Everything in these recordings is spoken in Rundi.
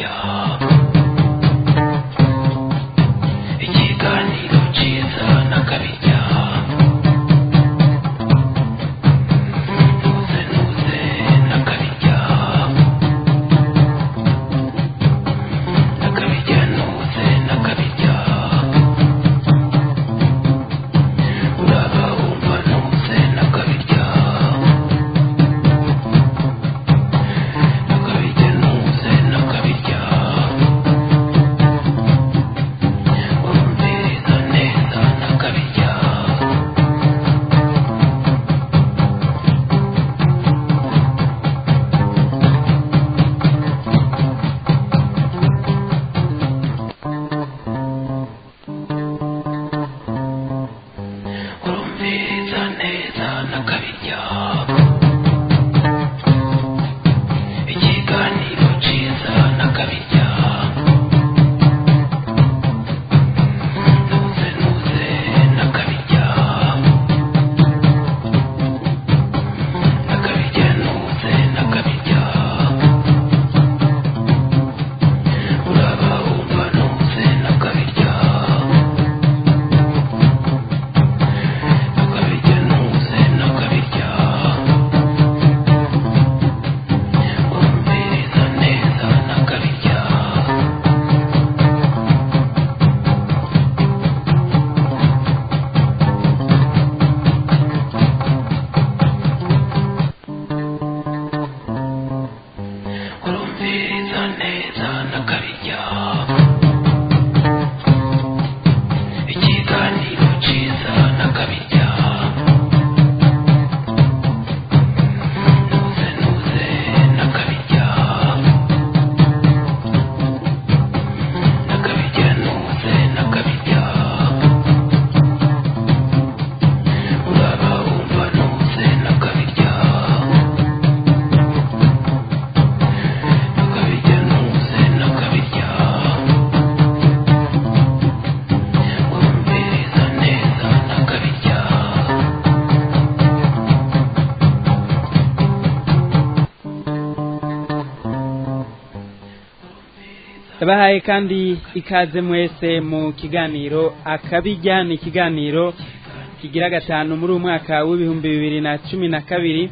Nakabirya. Ikiganiro ciza Nakabirya. Nuze nuze Nakabirya. Nakabirya nuze Nakabirya. Uraba wumva nuze Nakabirya. Nakabirya nuze Nakabirya. Urumviriza neza Nakabirya. Urumviriza neza Nakabirya. Ikiganiro ciza Nakabirya. Nuze nuze Nakabirya. Nakabirya nuze Nakabirya. Uraba wumva nuze Nakabirya. Nakabirya nuze Nakabirya. Urumviriza neza Nakabirya. Urumviriza neza Nakabirya. Ikiganiro ciza Nakabirya. Nuze nuze Nakabirya. Nakabirya nuze Nakabirya. Uraba wumva nuze Nakabirya. Nakabirya nuze Nakabirya. Urumviriza neza Nakabirya. Bahaye kandi ikaze mwese mu kiganiro Akabirya. Ni ikiganiro kigira gatanu muri uyu mwaka w'2012.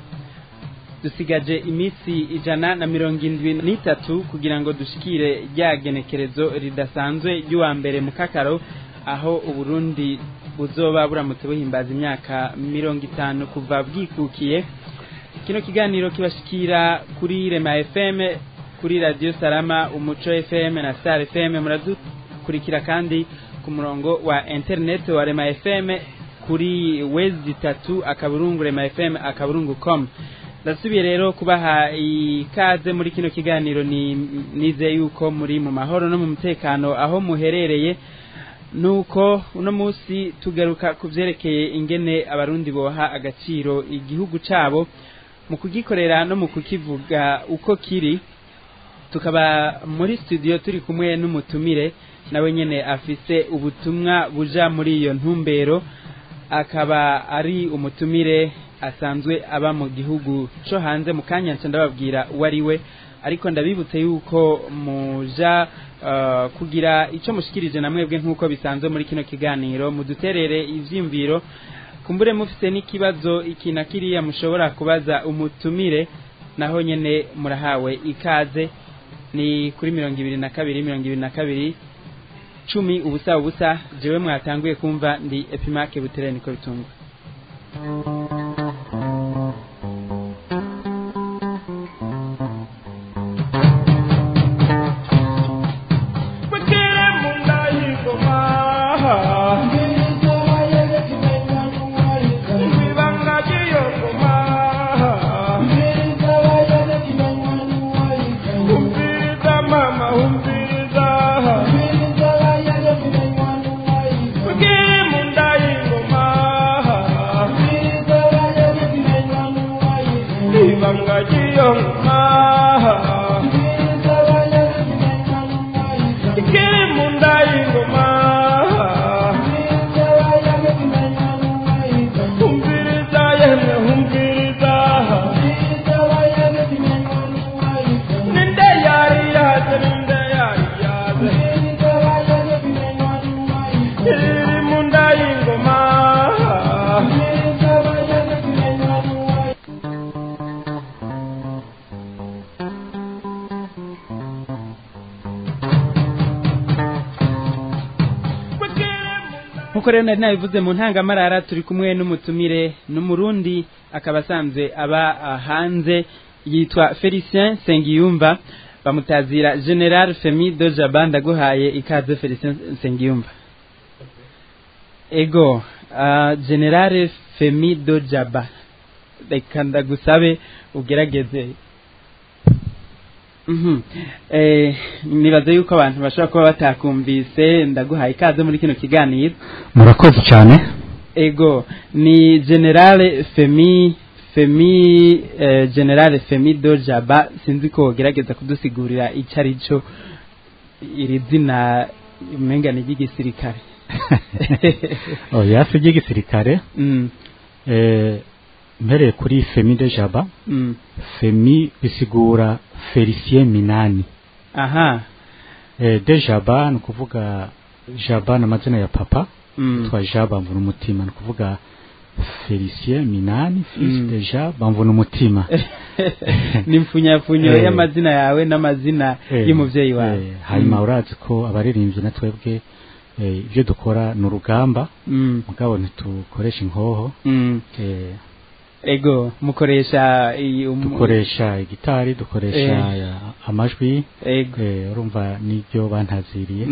Dusigaje iminsi 173 kugira ngo dushikire rya genekerezo ridasanzwe ry'uwa mbere mu kakaro, aho Uburundi buzoba buramutse buhimbaza imyaka 50 kuva bwikukiye. Kino kiganiro kibashikira kuri Rema FM, kuri Radio Salama, Umuco FM na Star FM. Muradukurikira kandi ku murongo wa internet wa Rema FM kuri www.remafm.com. Ndasubiye rero kubaha ikaze muri kino kiganiro. Ni nize yuko muri mu mahoro no mu mutekano aho muherereye. Nuko uno munsi tugaruka ku vyerekeye ingene Abarundi boha agaciro igihugu cabo mu kugikorera no mu kukivuga uko kiri. Tukaba muri studio turi kumwe n'umutumire, nawe nyene afise ubutumwa buja muri iyo ntumbero. Akaba ari umutumire asanzwe aba mu gihugu co hanze. Mu kanya nca ndababwira uwo ari we, ariko ndabibutse yuko muja kugira ico mushikirije na mwebwe nk'uko bisanzwe muri kino kiganiro. Muduterere ivyiyumviro, kumbure mufise n'ikibazo iki na kiriya mushobora kubaza umutumire, naho nyene murahawe ikaze. Ni kuri 22 22 10 0 0. Jewe mwatanguye kumva ndi Epimake Butere niko bitungwa. Bakere munda y'ingoma. Ibanga ry'iyo ngoma. Humviriza mama humviriza. Bakere munda y'ingoma. Ibanga ry'iyo ngoma. Ikiri munda y'ingoma. Humviriza yemwe humviriza. Ninde yari yaje ninde Nkuko rero nari nabivuze mu ntangamarara, turi kumwe n'umutumire n'umurundi akaba asanzwe aba hanze, yitwa Felicien Sengiyumva, bamutazira General Femi Dojaba. Ndaguhaye ikaze Felicien Sengiyumva. Ego, General Femi Dojaba, reka ndagusabe ugerageze. Nibaze yuko abantu bashobora kuba batakumvise. Ndaguhaye ikaze muri kino kiganiro. Murakoze cyane. Ego, ni General Femi, General Femi Dojaba. Sinzi ko ugerageza kudusigurira icyo ari cyo iri zina, umenga ni ry'igisirikare. Oya, si iry'igisirikare. Mpereye kuri Femi de Jaba, Femi bisigura Felicien Minani. De Jaba ni ukuvuga Jaba ni amazina ya papa, twa Jaba mvuna umutima, ni ukuvuga Felicien Minani fils de Jaba mvuna umutima. Ni mfunyafunyo y'amazina yawe n'amazina y'umuvyeyi wawe. Hanyuma urazi ko abaririmbyi na twebwe ibyo dukora ni urugamba, mugabo ntitukoresha inkoho. Ego, mukoresha Dukoresha igitari, dukoresha amajwi. Urumva nibyo bantaziriye.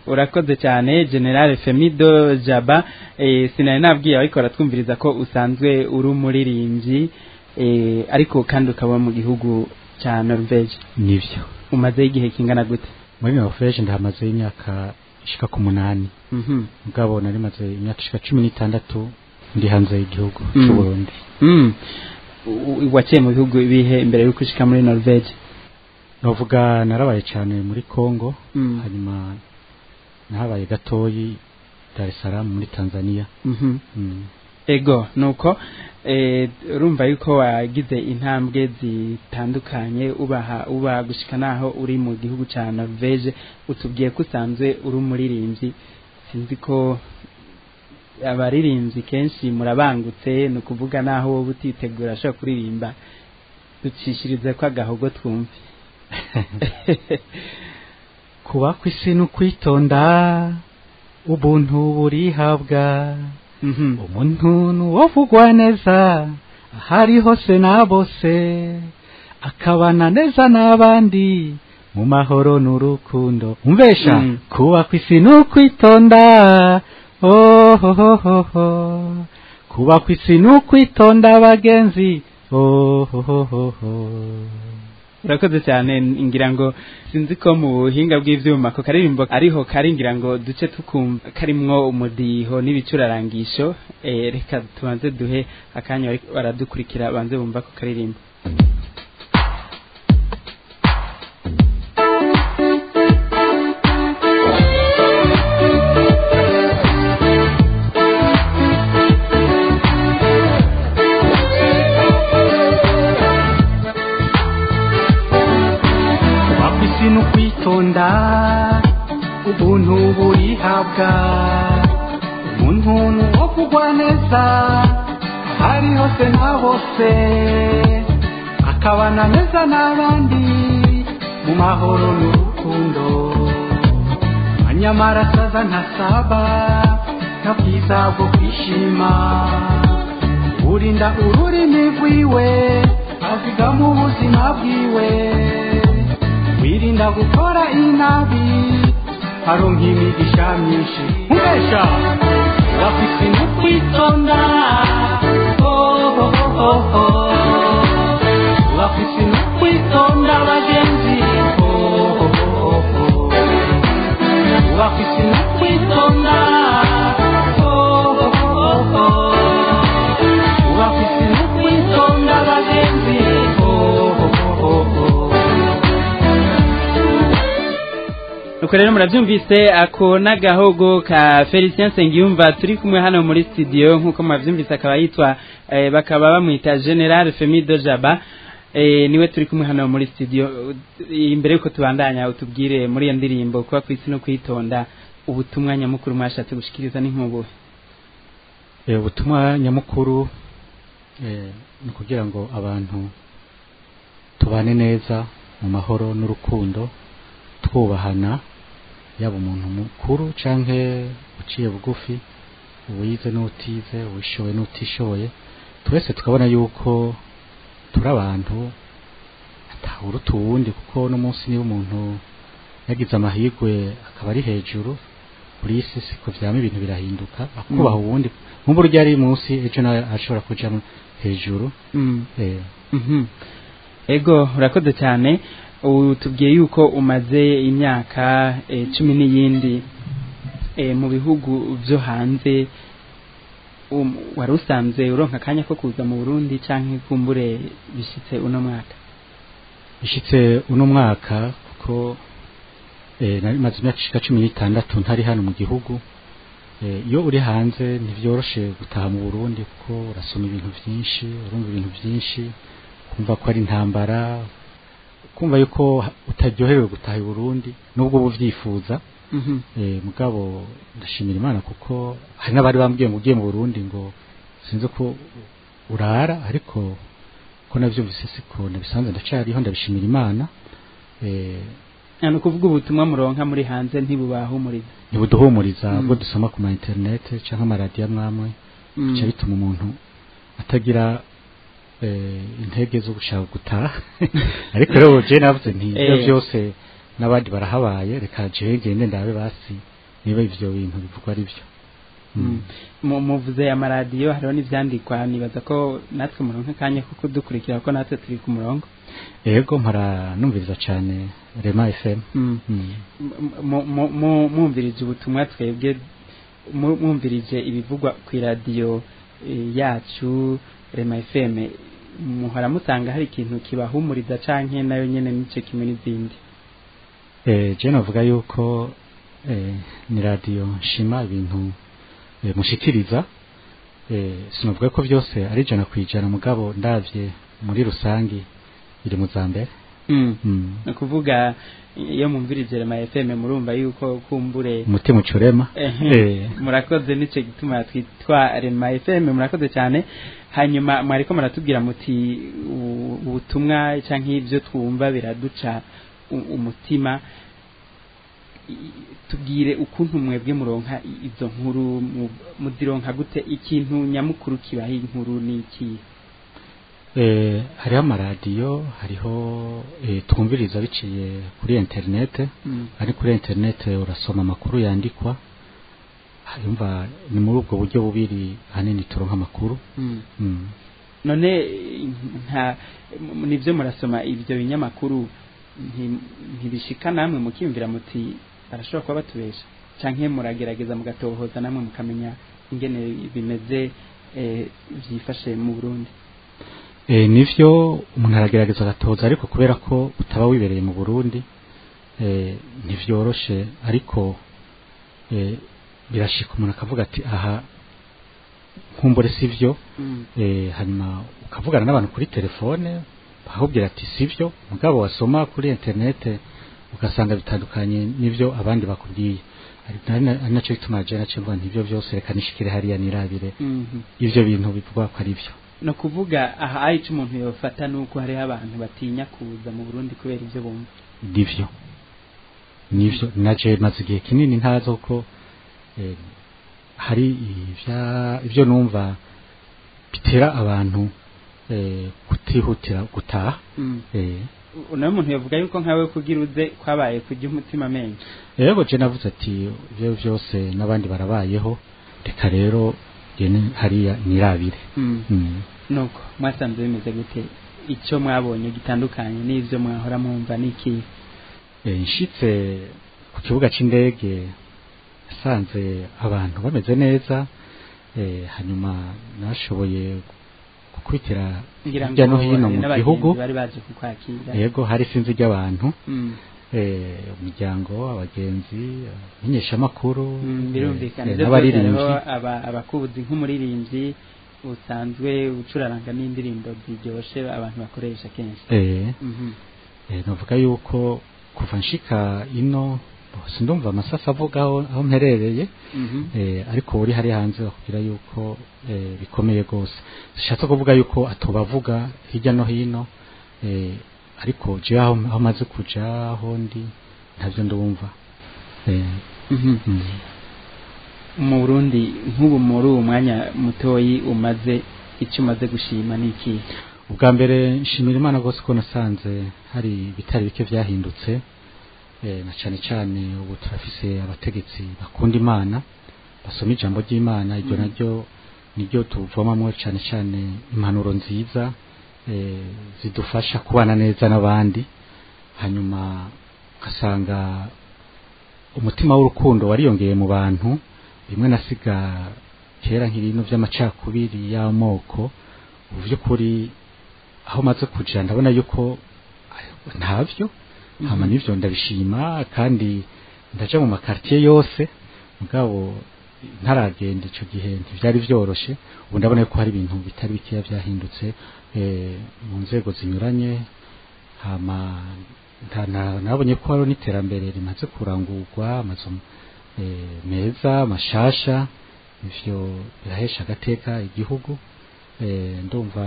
Urakoze cyane General Femido Jaba. Sinari nabwiye ariko baratwumviriza ko usanzwe uri umuririmbyi, ariko kandi ukaba mu gihugu cya Norvege. Nivyo. Umaze igihe kingana gute? Muri Norvege ndahamaze imyaka ishika ku 8, mugabo nari maze imyaka ishika 16 ndi hanze y'igihugu cy'u Burundi. Waciye mu bihugu ibihe imbere y'uko ushika muri Norvege? Novuga narabaye cyane muri Congo, hanyuma nahabaye gatoyi Dar es Salaam muri Tanzania. Ego, nuko urumva yuko wagize intambwe zitandukanye ubaha uba gushika naho uri mu gihugu ca Norvege. Utubwiye ko usanzwe uri umuririmbyi. Sinzi ko abaririmbyi kenshi murabangutse, ni ukuvuga naho wowe utitegura ashobora kuririmba. Ducishirize ko agahogo twumve. Kuba kw'isi ni ukwitonda, ubuntu burihabwa. Umuntu nuwovugwa neza ahari hose na bose, akabana neza n'abandi mu mahoro n'urukundo. Umvesha, kuba kw'isi ni ukwitonda, oh, oh, oh, oh, oh. Kuba kw'isi ni ukwitonda bagenzi, oh, oh, oh, oh, oh. Urakoze cyane. Ngira ngo sinzi ko mu buhinga bw'ivyuma ko karirimbo ariho kari, ngira ngo duce tukumva karimwo umudiho n'ibicurarangisho. Reka tubanze duhe akanya baradukurikira banze bumva ko karirimbo. Kuba kw'isi ni ukwitonda, ubuntu burihabwa. Umuntu nuwovugwa neza ahari hose na bose, akabana neza n'abandi mu mahoro n'urukundo. Anyamara asaza ntasaba nta bwiza bwo kwishima. Urinda ururimi rwiwe azigama ubuzima bwiwe, wirinda gukora inabi aronka imigisha myinshi. Umesha bafise no kwitonda, oh, oh, oh, oh. Bafise no kwitonda bagenzi, oh, oh, oh, oh. Bafise no kwitonda, oh, oh, oh, oh. Bafise no kwitonda bagenzi, oh, oh, oh, oh. Nuko rero murabyumvise ako n'agahogo ka Felicien Nsengiyumva turi kumwe hano muri studio. Nkuko mwavyumvise akaba yitwa bakaba bamwita General Femido Jaba, niwe turi kumwe hano muri studio. Imbere yuko tubandanya, utubwire muri iyo ndirimbo kuba kwisi no kwitonda, ubutumwa nyamukuru mwashatse gushikiriza ni nk'ubuhe? Ubutumwa nyamukuru ni kugira ngo abantu tubane neza mu mahoro n'urukundo, twubahana. Yaba umuntu mukuru canke uciye bugufi, uwize n'utize, uwishoboye n'utishoboye, twese tukabona yuko turi abantu atawuruta uwundi, kuko no munsi niba umuntu yagize amahirwe akaba ari hejuru kuri isi, siko vyama, ibintu birahinduka, akubaha uwundi nk'ubu urya ari munsi ejo nawe ashobora kuja hejuru. Ego, urakoze cyane. Utubwiye yuko umaze imyaka 10 n'iyindi mu bihugu byo hanze. Wari usanzwe uronka akanya ko kuza mu Burundi canke kumbure bishitse uno mwaka? Bishitse uno mwaka, kuko nari maze imyaka ishika 16 ntari hano mu gihugu. Iyo uri hanze ntivyoroshe gutaha mu Burundi, kuko urasoma ibintu vyinshi, urumva ibintu vyinshi, kumva ko ari intambara, kumva yuko utaryoherewe gutaha i Burundi nubwo uba uvyifuza. Mugabo ndashimira Imana, kuko hari n'abari bambwiye ngo ugiye mu Burundi ngo sinzi ko urara, ariko ko navyumvise siko nabisanze, ndacariho, ndabishimira Imana. Ni ukuvuga ubutumwa muronka muri hanze ntibubahumuriza? Ntibuduhumuriza. Ubwo dusoma ku ma internet canke amaradiyo amwamwe, bica bituma umuntu atagira intege zo gushaka gutaha. Ariko rero je navuze nti ibyo byose n'abandi barahabaye, reka jewe ngende ndabe basi niba ivyo bintu bivugwa ari byo. Muvuze amaradiyo, hariho n'ivyandikwa, nibaza ko natwe muronka akanya ko kudukurikira, ko natwe turi ku murongo. Ego, mpora numviriza cane Rema FM. Mwumvirije ubutumwa twebwe, mwumvirije ibivugwa ku iradiyo yacu Rema FM, muhora musanga hari ikintu kibahumuriza canke nayo nyene nico kimwe n'izindi? Je navuga yuko ni radiyo nshima ibintu mushikiriza. Sinavuga ko byose ari 100%, mugabo ndavye muri rusangi iri mu za mbere. Ni ukuvuga iyo mwumvirije Rema FM murumva yuko kumbure umutima ucurema. Murakoze, nico gituma twitwa Rema FM. Murakoze cyane. Hanyuma mwariko muratubwira muti ubutumwa canke ivyo twumva biraduca umutima. Tubwire ukuntu mwebwe muronka izo nkuru, muzironka gute? Ikintu nyamukuru kibaha inkuru ni iki? Hariho amaradiyo, hariho twumviriza biciye kuri internet. Ari kuri internet urasoma amakuru yandikwa, yumva ni muri ubwo buryo bubiri hanini turonka amakuru. None nta nivyo murasoma ibyo binyamakuru, ntibishika namwe mukiyumvira muti barashobora kuba batubesha, canke muragerageza mugatohoza namwe mukamenya ingene bimeze, vyifashe mu Burundi? Nivyo, umuntu aragerageza agatoza, ariko kubera ko utaba wibereye mu Burundi ntivyoroshe, ariko birashika umuntu akavuga ati aha nkumbure sivyo. Hanyuma ukavugana n'abantu kuri telefone bakakubwira ati sivyo, mugabo wasoma kuri internet ugasanga bitandukanye n'ivyo abandi bakubwiye. Ari naco gituma je naco mvuga nti ivyo vyose reka nishikire hariya nirabire ivyo bintu bivugwa ko ari vyo. No kuvuga aha ayica umuntu yofata nuko hariho abantu batinya kuza mu Burundi kubera ivyo bumva. Nivyo naje maze igihe kinini ntazi ko hari ivyo numva bitera abantu kutihutira gutaha. Uno muntu yavuga yuko nkawe kugira uze kwabaye kujya umutima menshi. Yego, je navuze ati ivyo vyose n'abandi barabayeho, reka rero ngende hariya nirabire. Nuko mwasanze bimeze gute? Icyo mwabonye gitandukanye n'ivyo mwahora mwumva niki? Nshitse ku kibuga c'indege nasanze abantu bameze neza, hanyuma nashoboye gukwitira ngira hirya no ngo hino hari mu n'abagenzi gihugu. Bari baje kukwakira. Yego, hari sinzi ry'abantu, umuryango, abagenzi, abamenyeshamakuru, Birumvikana ivyo byose, n'abaririmbyi. Hariho abakubuzi nk'umuririmbyi usanzwe ucuraranga n'indirimbo ziryoshe abantu bakoresha kenshi. Navuga yuko kuva nshika ino sindumva amasasa avuga aho mperereye. Ariko uri hari hanze bakubwira yuko bikomeye gose. Sishatse kuvuga yuko atobavuga hirya no hino, ariko jewe aho maze kuja aho ndi ntavyo ndumva. Mu Burundi nk'ubu muri uwo mwanya mutoyi umaze, icyo umaze gushima ni iki? Ubwa mbere nshimira Imana rwose ko nasanze hari ibitari bike vyahindutse, na cane cane ubu turafise abategetsi bakunda Imana, basoma ijambo ry'Imana, iryo naryo niryo tuvomamwo cane cane impanuro nziza zidufasha kubana neza n'abandi. Hanyuma ugasanga umutima w'urukundo wariyongeye mu bantu, bimwe nasiga kera nk'ibintu by'amacakubiri y'amoko, ubu by'ukuri aho maze kuja ndabona yuko ntavyo. Hama nivyo ndabishima, kandi ndaja mu makartier yose, mugabo ntaragenda ico gihe ntivyari vyoroshe. Ubu ndabona yuko hari ibintu bitari bikeya vyahindutse mu nzego zinyuranye. Hama nabonye ko hariho n'iterambere rimaze kurangurwa, amazu meza mashasha, ivyo birahesha agateka igihugu. Ndumva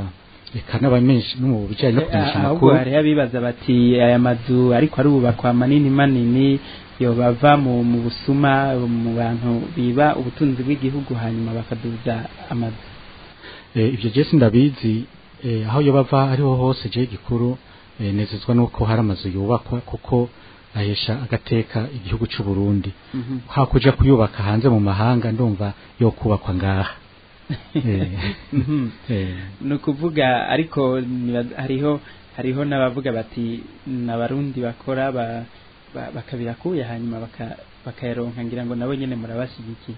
eka n'abamenshi no mu bijanye no kumenyesha Ahubwo amakuru. Hariho abibaza bati aya mazu ariko arubakwa manini manini yobava mu busuma, mu bantu biba ubutunzi bw'igihugu hanyuma bakaduza amazu. Ivyo je sindabizi, aho yo bava ariho hose, je gikuru nezezwa nuko hari amazu yubakwa, kuko ahesha agateka igihugu c'u Burundi. Hakuja kuyubaka hanze mu mahanga, ndumva yo kubakwa ngaha. Ni ukuvuga ariko hariho n'abavuga bati n'abarundi bakora bakabirakuye hanyuma bakayaronka, ngira ngo nabo nyene murabashigikiye.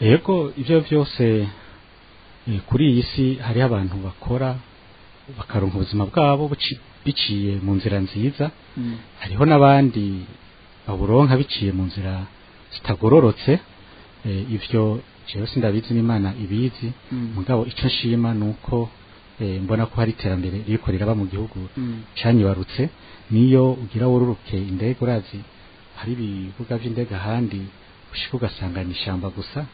Yego, ivyo vyose, kuri iyi si hariho abantu bakora bakaronka ubuzima bwabo biciye mu nzira nziza, hariho n'abandi baburonka biciye mu nzira zitagororotse. Ivyo jewe sindabizi, n'Imana ibizi. Mugabo ico nshima nuko mbona ko hari iterambere ririko riraba mu gihugu canyibarutse. Niyo ugira wururuke indege, urazi hari ibibuga vy'indege ahandi ushika ugasanga ni ishamba gusa,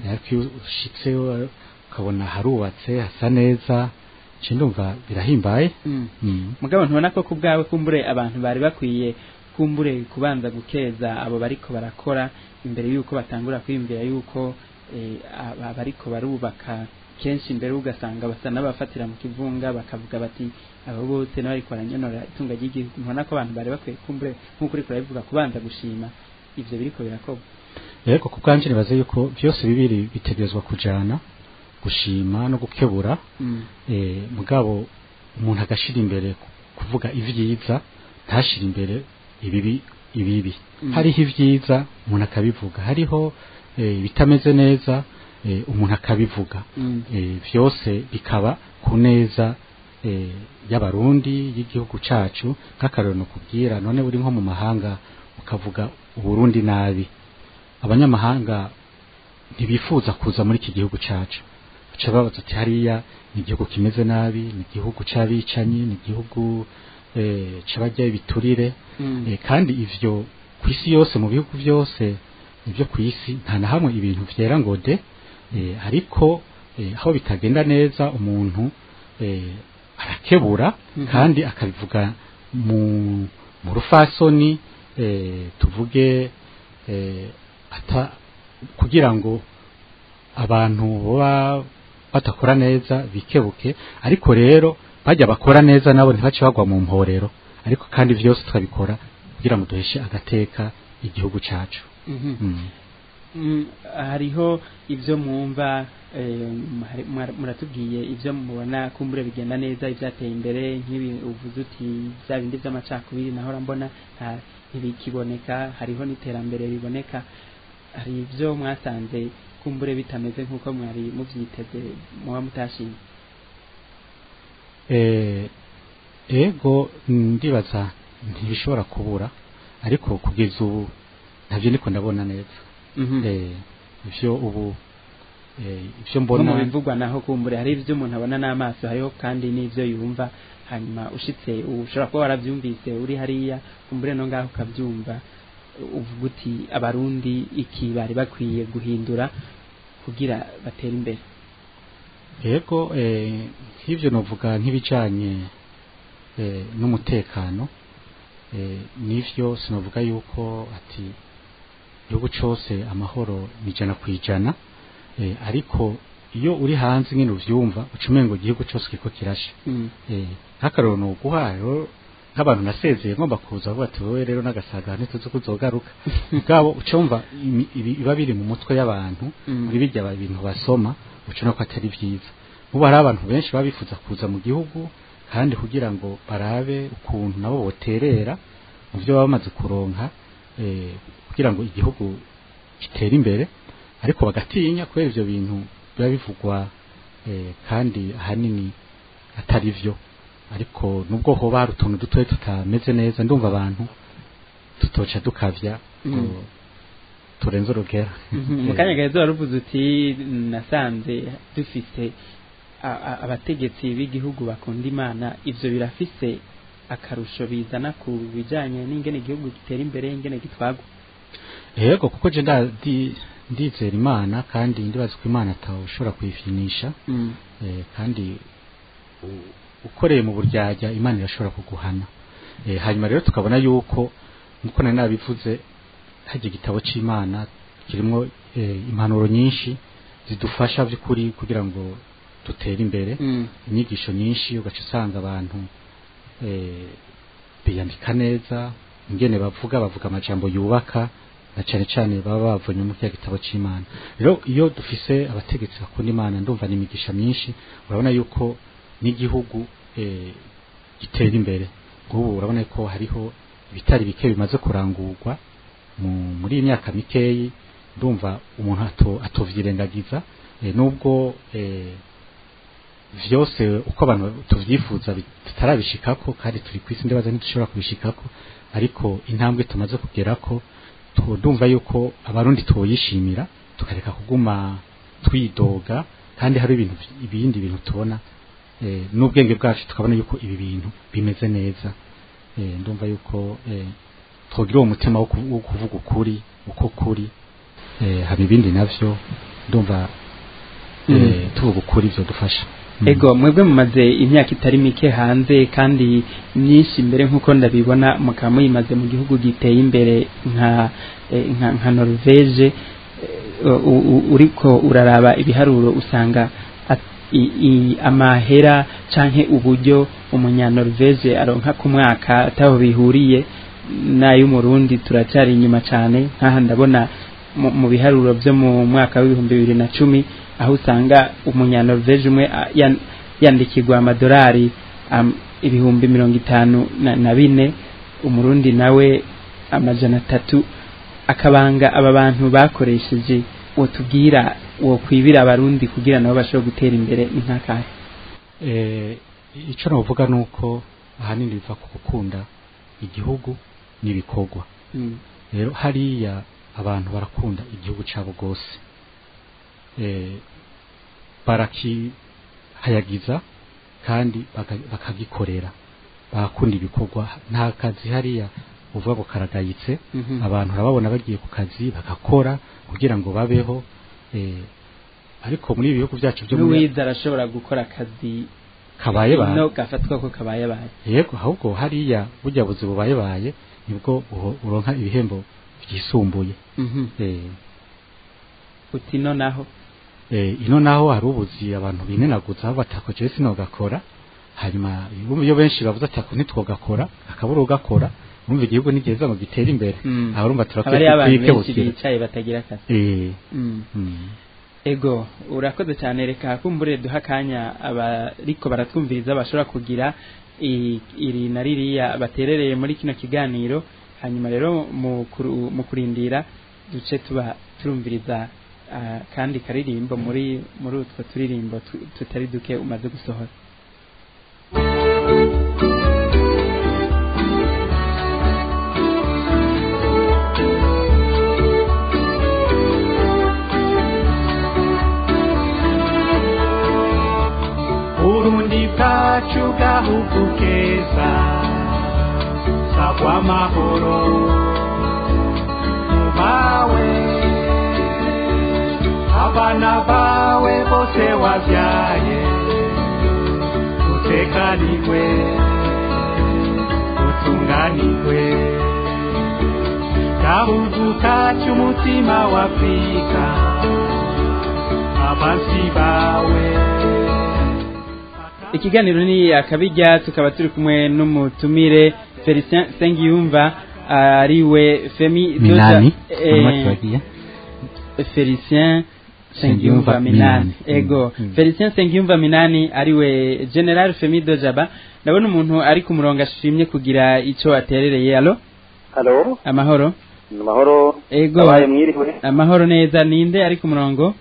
ariko iyo ushitseyo ukabona harubatse hasa neza, nce ndumva birahimbaye. Mugabo ntubona ko kubwawe kumbure abantu bari bakwiye kumbure kubanza gukeza abo bariko barakora imbere yuko batangura kwiyumvira yuko bariko barubaka? Kenshi imbere ugasanga basa n'abafatira mu kivunga, bakavuga bati abo bose n'abariko baranyonora itunga ry'igihugu. Ntubona ko abantu bari bakwiye kumbure, nk'uko uriko urabivuga, kubanza gushima ivyo biriko birakorwa? Yego, ku bwanje nibaze yuko vyose bibiri bitegerezwa kujana, gushima no gukebura. Mugabo umuntu agashira imbere kuvuga ivyiza, ntashira imbere ibibi. Hariho ivyiza umuntu akabivuga, hariho ibitameze neza, umuntu akabivuga. Vyose bikaba ku neza y'abarundi, y'igihugu cacu. Nk'akarorero nokubwira, none uri nko mu mahanga ukavuga Uburundi nabi, abanyamahanga ntibifuza kuza muri iki gihugu cacu, baca babaza ati hariya ni igihugu kimeze nabi, ni igihugu c'abicanyi, ni igihugu c'abarya ibiturire. Kandi ivyo kw'isi yose, mu bihugu vyose ivyo kw'isi, nta na hamwe ibintu vyera ngo de. Ariko aho bitagenda neza umuntu arakebura, kandi akabivuga mu rufasoni, tuvuge ata kugira ngo abantu baba badakora neza bikebuke, ariko rero bajya bakora neza nabo ntibace bagwa mu mporero. Ariko kandi vyose tukabikora kugira ngo duheshe agateka igihugu cacu. Hariho ivyo mwumva, muratubwiye ivyo mubona kumbure bigenda neza, ivyateye imbere, nk'ibi uvuze uti vya bindi vy'amacakubiri nahora mbona ntibikiboneka, hariho n'iterambere riboneka. Hari ivyo mwasanze kumbure bitameze nk'uko mwari muvyiteze, muba mutashimye? Ego, ndibaza ntibishobora kubura, ariko kugeza ubu ntavyo ndiko ndabona neza. Ivyo ubu ivyo Nko mbona mu bivugwa naho kumbure hari ivyo umuntu abona n'amaso, hariho kandi n'ivyo yumva. Hanyuma ushitse ushobora kuba waravyumvise uri hariya, kumbure no ngaho ukavyumva, uvuga uti abarundi iki bari bakwiye guhindura kugira batere imbere. Yego, nk'ivyo novuga nk'ibijanye n'umutekano, nivyo sinovuga yuko ati igihugu cose amahoro ni 100%, ariko iyo uri hanze nyine uvyumva ucumengo igihugu cose kiko kirashe. Nk'akarorero noguha rero nk'abantu nasezeye ngomba kuza vuba ati wowe rero n'agasaga ntituzi kuzogaruka bwabo ucumva iba biri mu mutwe y'abantu muri bijya ibintu basoma ucuna ko atari vyiza. Ubu hari abantu benshi babifuza kuza mu gihugu kandi kugira ngo barabe ukuntu nabo boterera mu byo bamaze kuronka, kugira ngo igihugu gitere imbere, ariko bagatinya kubera ivyo bintu biba bivugwa kandi ahanini atari vyo. Ariko nubwo hoba hari utuntu dutoye tutameze neza, ndumva abantu tutoca dukavya turenze urugero. Mu kanya gaheze waruvuze uti nasanze dufise abategetsi b'igihugu bakunda Imana, ivyo birafise akarusho bizana ku bijanye n'ingene igihugu gitera imbere, ingene gitwagwa. Yego, kuko je ndizera Imana kandi ndibaza ko Imana atashobora kuyifinisha. Kandi ukoreye mu buryarya Imana irashobora kuguhana. Hanyuma rero tukabona yuko nkuko nari nabivuze hajya igitabo c'Imana kirimo impanuro nyinshi zidufasha by'ukuri kugira ngo dutere imbere, inyigisho nyinshi, ugaca usanga abantu biyandika neza, ingene bavuga amajambo yubaka, na cyane cyane baba bavunye mu gitabo c'Imana. Rero iyo dufise abategetsi bakunda Imana ndumva ni imigisha myinshi, urabona yuko n'igihugu gitera imbere. Ubu urabona ko hariho ibitari bike bimaze kurangurwa muri iyi myaka mikeyi, ndumva umuntu atovyirengagiza, nubwo vyose uko abantu tuvyifuza tutarabishikako, kandi turi kwisi ndibaza ntitushobora kubishikako, ariko intambwe tumaze kugerako ndumva yuko abarundi twoyishimira, tukareka kuguma twidoga, kandi hari ibintu ibindi bintu tubona n'ubwenge bwacu tukabona yuko ibi bintu bimeze neza. Ndumva yuko twogira uwo mutima wo kuvuga ukuri uko kuri, haba ibindi navyo ndumva tuvuga ukuri byo dufasha. Ego, mwebwe mumaze imyaka itari mike hanze kandi myinshi mbere nkuko ndabibona mukaba muyimaze mu gihugu giteye imbere nka Norvege. Uriko uraraba ibiharuro usanga amahera canke uburyo umunyanorvege aronka ku mwaka ataho bihuriye n'ay'umurundi, turacari inyuma cane. Nkaha ndabona mu biharuro byo mu mwaka w'ibihumbi 2010 aho usanga umunyanorvege umwe yandikirwa amadolari 54,000, umurundi nawe 300. Akabanga aba bantu bakoresheje wotubwira wokwibira abarundi kugira nabo bashobore gutera imbere ni nkakahe? Ico novuga nuko ahanini biva ku gukunda igihugu n'ibikorwa. Rero hariya abantu barakunda igihugu cabo gose, barakihayagiza kandi bakagikorera, bakunda ibikorwa. Nta kazi hariya uvuga ngo karagayitse, abantu urababona bagiye ku kazi bagakora kugira ngo babeho. Ariko muri ibihugu byacu byo muri arashobora gukora akazi kabaye baye no gafatwa ko kabaye baye. Yego, ahubwo hariya burya buzi bubaye baye nibwo uronka ibihembo byisumbuye. Uti no naho ino naho hari ubuzi abantu binenaguza batakoje sinogakora, hanyuma iyo benshi bavuze ati ako ntitwogakora akabura ugakora, urumva igihugu nigeza ngo gitere imbere. Aho urumva turakwiye bicaye batagira akazi. Ego, urakoze cyane. Reka kumbure duha akanya abariko baratwumviriza bashobora kugira iri na ririya baterereye muri kino kiganiro, hanyuma rero mu kurindira duce tuba turumviriza kandi karirimbo muri utwo turirimbo tutari duke umaze gusohora. Burundi bwacu gahugu keza, sagwa amahoro mubawe, abana bawe bose wavyaye, utekanirwe utunganirwe. Gahugu kacu umutima wa Afrika, abansi bawe. Ikiganiro ni Akabirya, tukaba turi kumwe n'umutumire Felicien Sengiyumva, ariwe Femi Minani. Eh, Felicien Sengiyumva Minani. Ego. Felicien Sengiyumva Minani ariwe General Femi Dojaba. Ndabona umuntu ari ku murongo ashimye kugira ico aterereye. Allo? Allo? Amahoro. Amahoro. Ego. Abaye mwiriwe. Amahoro neza. Ninde ari ku murongo?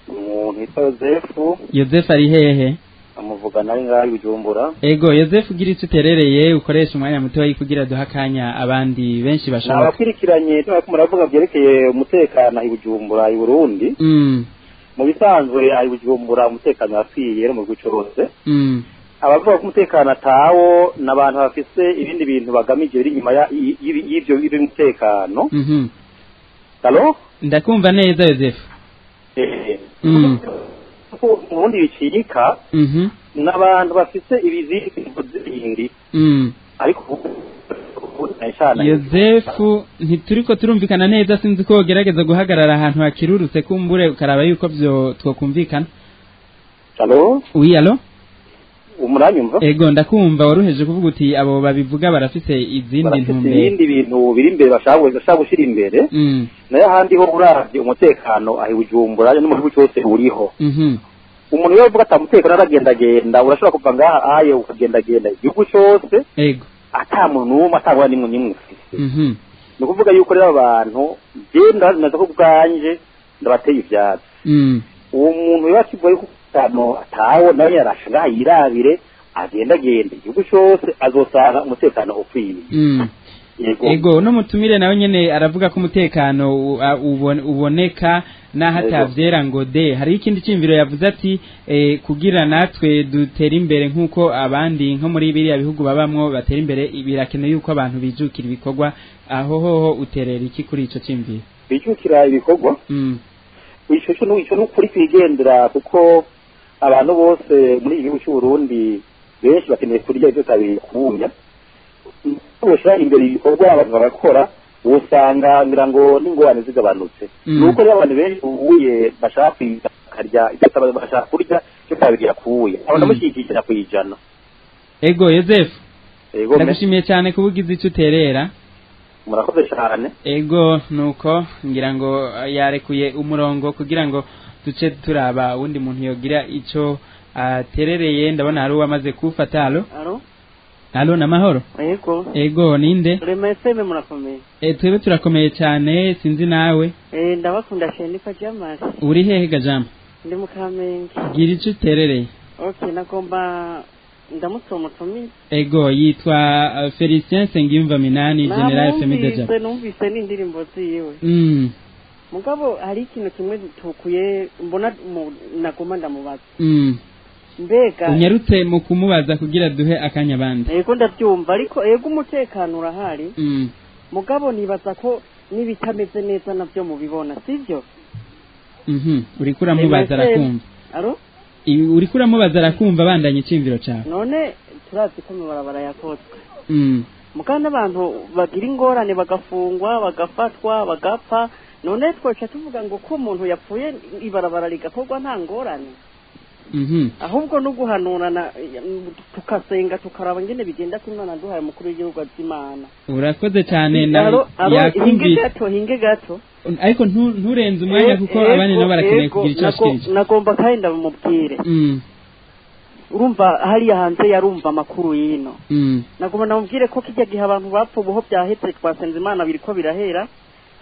Umuntu yitwa Yozefu. Yozefu ari hehe? Amuvugana ari ngaho Bujumbura. Ego, Yozefu, ugira ico uterereye, ukoresha umwanya muto kugira duha akanya abandi benshi bashoboka. Nabakwirikiranye turako muravuga byerekeye umutekano i Bujumbura i Burundi. Mu bisanzwe i Bujumbura umutekano wakwiye mu gihugu cyose. Abavuga ko umutekano atawo n'abantu bafise ibindi bintu bagamije biri inyuma y'ivyo by'umutekano. Allo? Ndakumva neza Yozefu. Ubundi bicika n'abantu bafise ibizindi bindi. Ariko Yozefu, ntituriko turumvikana neza, sinzi ko wogerageza guhagarara ahantu hakirurutse kumbure ukaraba yuko byo twokumvikana. Allo? Oui, allo? Umuranyumva? Ego, ndakumva. Waruheje kuvuga uti abo babivuga barafise izindi ntumbero, ibindi bintu biri imbere bashaka gushira imbere. Nayo ahandi ho uravye umutekano ahi Bujumbura no mu gihugu cyose uriho. Umuntu iyo avuga ata mutekano aragendagenda, urashobora kuva ngaha aye ukagendagenda igihugu cyose. Ego. Ata muntu n'umwe atangwa nimwe nimwe ufise. Ni ukuvuga yuko rero abantu genda naza ko bwanje ndabateye ivyatsi. Uwo muntu yakivuga yuko umutekano atawo nawe yarasha ngaha yirabire agendagenda igihugu cyose azosanga umutekano ukwiye. Ego, no mutumire nawe nyene aravuga ko umutekano uboneka naho atavyera ngo de. Hari ikindi cimviro yavuze ati kugira natwe dutera imbere nkuko abandi nko muri biriya bihugu babamwo batera imbere, birakenewe yuko abantu bijukira ibikorwa. Aho hoho uterera iki kuri ico cimviro? Bijukira ibikorwa? Ico n'ukuri kwigendera, kuko abantu bose muri iki gihugu cy'u Burundi benshi bakeneye kurya ivyo tabikunya. Ushira imbere ibikorwa abantu bagakora, usanga ngira ngo n'ingorane zigabanutse. Nuko rero abantu benshi ubuye bashaka bakarya ibyo bashaka kurya cyo tabigira kuya. Abo ndamushyigikira kwijana. Ego Yozefu. Ego, ndagushimiye cyane kubugize ico uterera. Murakoze cyane. Ego, nuko ngira ngo yarekuye umurongo kugira ngo duce turaba undi muntu yogira ico aterereye. Ndabona hari uwamaze kufata. Allo? Allo? Allo, namahoro. Ego. Ego, ninde? Remeseme murakomeye. Twebwe turakomeye cyane, sinzi nawe. Ndabakunda cyane kwa Jamali. Uri hehe ga Jama? Ndi mu Kamenge. Gira ico uterereye. Okay, nagomba ndamutse umutumire. Ego, yitwa Felicien Sengiyumva Minani, General Femi Dojaba. Numvise n'indirimbo ziwe. Mugabo hari ikintu kimwe tukuye mbona nagomba ndamubaza. Mbega unyarutse mu kumubaza kugira duhe akanya abandi. Yego, ndabyumva, ariko yego umutekano urahari. Mugabo nibaza ko nibitameze neza navyo mubibona, sivyo? Uriko uramubaza arakumva. Aro? Uriko uramubaza arakumva, bandanye icimviro cawe. None turazi ko amabarabara yakozwe. Mugabo n'abantu bagira ingorane bagafungwa, bagafatwa, bagapfa. None twoca tuvuga ngo ko umuntu yapfuye ibarabara rigakorwa nta ngorane. Ahubwo no guhanurana tukasenga tukaraba ngene bigenda ko Imana duhaye umukuru w'igihugu azimana. Urakoze cyane na yakumvise. Hinge gato. Ariko nturenze umwanya kuko abandi nabo barakeneye kugira icyo bashikirije. Nagomba kandi ndamubwire. Urumva hariya hanze yarumva amakuru yino. Nagomba ndamubwire ko kijya gihe abantu bapfa ubuho byahetse twasenze Imana biriko birahera.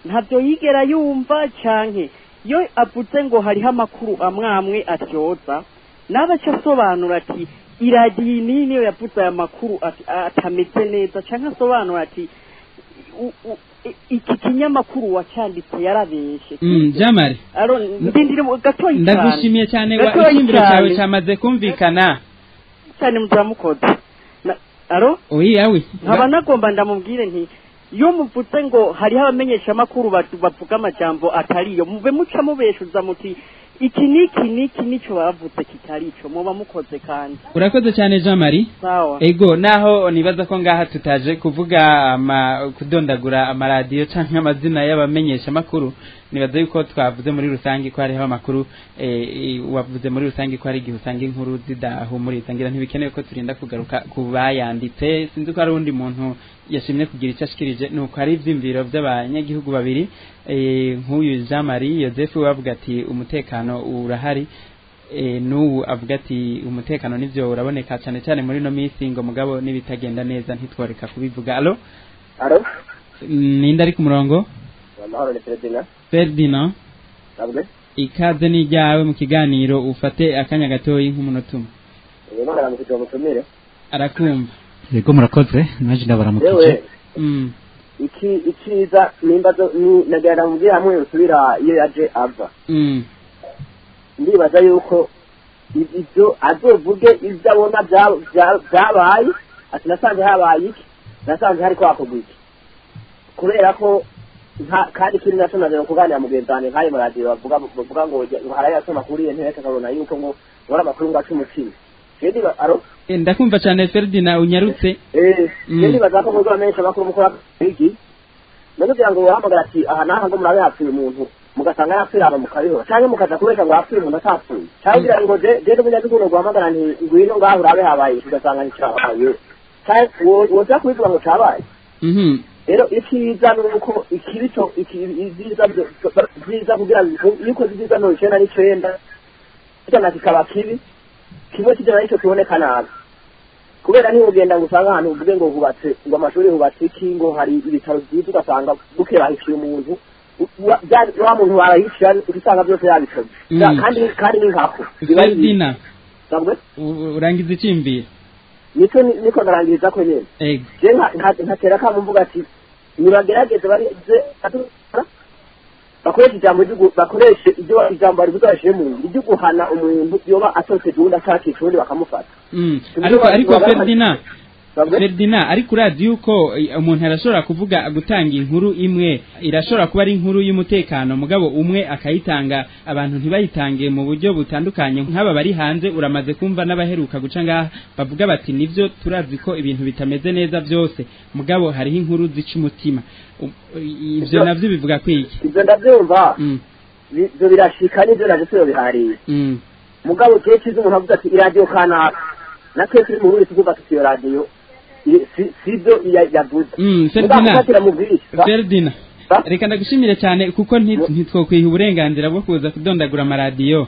Ntabyo yigera yumva canke yo avuze ngo hariho amakuru amwamwe atyoza. Nabaca asobanura ati iradiyo niyo yavuze aya makuru atameze neza, canke asobanura ati iki kinyamakuru wacanditse yarabeshe. Jamari, aro ndindire gatoyi cyane. Ndagushimiye cyane, icyumviro cyawe cyamaze kumvikana cyane muzamukoze. Aro? Oui, awi. Nkaba nagomba ndamubwire nti iyo muvuze ngo hariho abamenyesha amakuru bavuga amajambo atariyo, mube muca mubeshuza muti Iki niki niki nico bavuze kitari ico, muba mukoze kandi. Urakoze cyane Jean Marie. Sawa. Ego, naho nibaza ko ngaha tutaje kuvuga kudondagura amaradiyo canke amazina y'abamenyesha makuru, nibaza yuko twavuze muri rusangi ko hariho amakuru, wavuze muri rusangi ko hari igihe usanga inkuru zidahumuriza, ngira ntibikenewe ko turinda kugaruka kubayanditse. Sinzi ko hari undi muntu yashimye kugira icyo ashikirije, nuko hari ivyimviro by'abanyagihugu babiri, nk'uyu Jean Marie Joseph wavuga ati umutekano urahari, n'ubu avuga ati umutekano nivyo uraboneka cyane cyane muri no misi, ngo mugabo nibitagenda neza ntitworeka kubivuga. Allo? Allo? Ninde ari ku murongo? Amahoro, ni Ferdinand. Ferdinand. Sabwe? Ikaze ni ryawe mu kiganiro, ufate akanya gatoyi nk'umunota umwe. Yego, ndaramukije umutumire. Arakumva. Yego, murakoze, naje ndabaramukije. Iki ikiza nimba nagera mubwira hamwe usubira iyo yaje ava. Ndibaza yuko ibyo azovuge ibyo abona byabaye, ati nasanze habaye iki, nasanze hariko hakorwa iki, kubera ko kandi kiri national kuganira mugenzi wanjye nk'ayo maradiyo bavuga ngo haraye asoma kuri iyo ntebe akabona yuko ngo ngora amakuru ngo aca umutima. Ndakumva cyane Ferdinand, unyarutse. Ndibaza ko muzo menshi amakuru mukora iki kugira ngo wahamagara ati aha naha ngo murabe hapfuye umuntu, mugasanga yapfuye aba mukabihora, canke mukaza kubesha ngo hapfuye umuntu atapfuye, canke kugira ngo je n'umunyagihugu guhamagara nti ngwino ngaho urabe habaye, ugasanga nticabaye, canke woza kubivuga ngo cabaye. Rero ikiza nuko ikibico ibyiza byiza kugira yuko ibyiza no 99 kijana kikaba kibi, kimwe kijana nicyo kiboneka nabi, kubera niho ugenda ngo usanga ahantu uvuge ngo hubatse ngo amashuri hubatse iki, ngo hari ibitaro byiza, ugasanga buke bahishiye umuntu, wa muntu barayishyira usanga byose yabikoze, kandi ni nkako. Ferdinand, urangiza icyimviro? Niko ndarangiriza ko nyene. Je nkatera kamo mvuga ati nibagerageze barize bakoresha ijambo bakoreshe ibyo ijambo barivuze bashyire mu ngiro, ibyo guhana umuntu yoba atoteje uwundi ashakisha uwundi bakamufata. Ariko Ferdinand, ariko urazi yuko umuntu arashobora kuvuga gutanga inkuru imwe, irashobora kuba ari inkuru y'umutekano, mugabo umwe akayitanga abantu ntibayitange mu buryo butandukanye. Nk'aba bari hanze uramaze kumva n'abaheruka guca ngaha bavuga bati nivyo turazi ko ibintu bitameze neza byose, mugabo hariho inkuru zica umutima. Ivyo navyo bivuga kwiki? Ivyo ndavyumva, ivyo birashika n'ivyo naje tuyobihariye. Mugabo kenshi umuntu avuga ati iradiyo kanaka, natwe turi mu Burundi tuvuga tuti iyo radiyo sibyo yavuze. Ferdinand, reka ndagushimire cyane kuko ntitwokwiha uburenganzira bwo kuza kudondagura amaradiyo.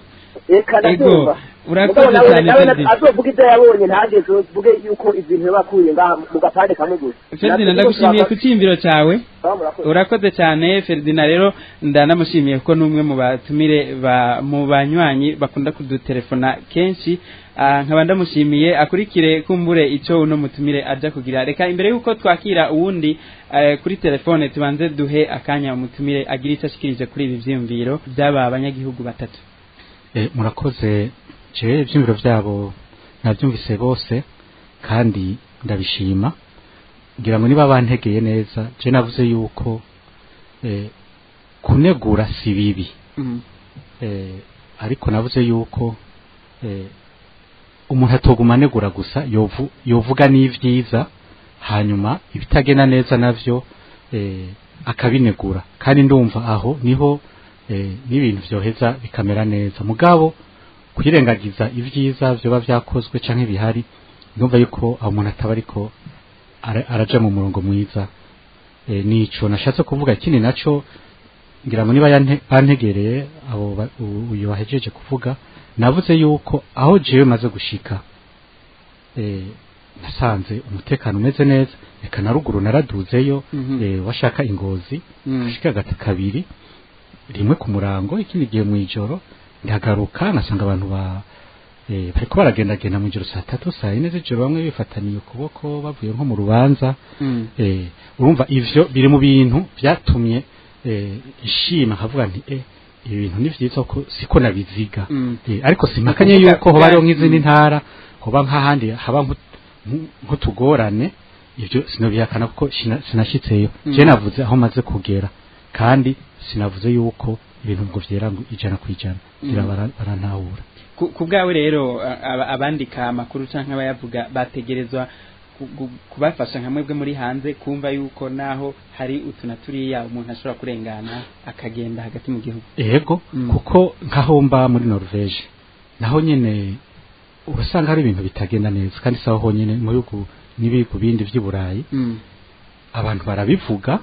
Reka ndabyumva. Urakoze cyane Ferdinand. Azovuga ibyo yabonye ntageze uvuge yuko ibintu bakuye ngaha mu gapande kamwe gusa. Ferdinand, ndagushimiye ku cyimviro cyawe. Urakoze cyane Ferdinand. Rero ndanamushimiye kuko n'umwe mu batumire mu banywanyi bakunda kudutelefona kenshi, nkaba ndamushimiye akurikire kumbure ico uno mutumire aja kugira. Reka imbere yuko twakira uwundi kuri telefone tubanze duhe akanya umutumire agira icyo ashikirije kuri ibi vyiyumviro by'aba banyagihugu batatu. Murakoze. Je ivyiyumviro vyabo navyumvise bose kandi ndabishima, ngira ngo niba bantegeye neza. Je navuze yuko kunegura si bibi, ariko navuze yuko umuntu atoguma anegura gusa, yovuga n'ivyiza, hanyuma ibitagenda neza navyo akabinegura, kandi ndumva aho niho n'ibintu vyoheza bikamera neza. Mugabo kwirengagiza ivyiza vyoba vyakozwe canke bihari, ndumva yuko aho umuntu ataba ariko araja mu murongo mwiza. Nico nashatse kuvuga. Ikindi naco ngira ngo niba bantegereye abo uyu wahejeje kuvuga, navuze yuko aho jewe maze gushika nasanze umutekano umeze neza. Reka na ruguru naraduzeyo, washaka ingozi ashika gata kabiri rimwe ku murango, ikindi gihe mu ijoro ndagaruka nasanga abantu bariko baragendagenda mu ijoro saa 3 saa 4 z'ijoro, bamwe bifataniye ukuboko bavuye nko mu rubanza. Urumva ivyo biri mu bintu vyatumye ishima nkavuga nti ibintu ni vyiza ko siko nabiziga. Ariko simpakanye yuko hoba ariho nk'izindi ntara hoba nk'ahandi haba nk'utugorane, ivyo sinobihakana kuko sinashitseyo. Je navuze aho maze kugera. Kandi sinavuze yuko ibintu ngo vyera ngo 100% ngira barantahura. Ku bwawe rero abandika amakuru canke abayavuga bategerezwa kubafasha nka mwebwe muri hanze kumva yuko naho hari utuna turiya umuntu ashobora kurengana akagenda hagati mu gihugu. Yego, kuko nkaho mba muri Norvege naho nyene urasanga hari ibintu bitagenda neza, kandi saho honyene mu bihugu n'ibihugu bindi vy'i Burayi abantu barabivuga,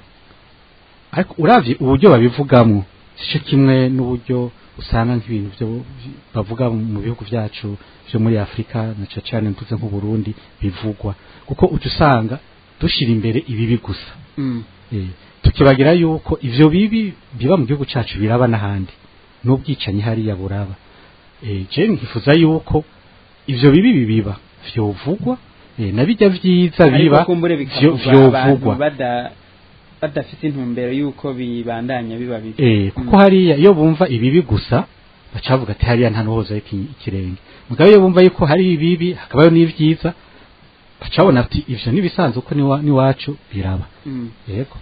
ariko uravye uburyo babivugamo sico kimwe n'uburyo usanga nk'ibintu byo bavuga mu bihugu vyacu byo muri Afrika, na cyane mvuze nk'u Burundi bivugwa, kuko uca usanga dushira imbere ibibi gusa. Tukibagira yuko ivyo bibi biba mu gihugu cacu biraba n'ahandi, n'ubwicanyi hariya buraba. Je nkifuza yuko ivyo bibi bibiba vyovugwa, na bijya vyiza biba ariko kumbure bikavugwa abantu vyovugwa badafite intumbero yuko bibandanya biba bibi. Kuko hariya iyo bumva ibibi gusa bacavuga ati hariya nta nuhoza ikirenge, mugabo iyo bumva yuko hari ibibi hakabayo n'ivyiza bacabona ati ivyo nibisanzwe uko niwacu biraba. Yego.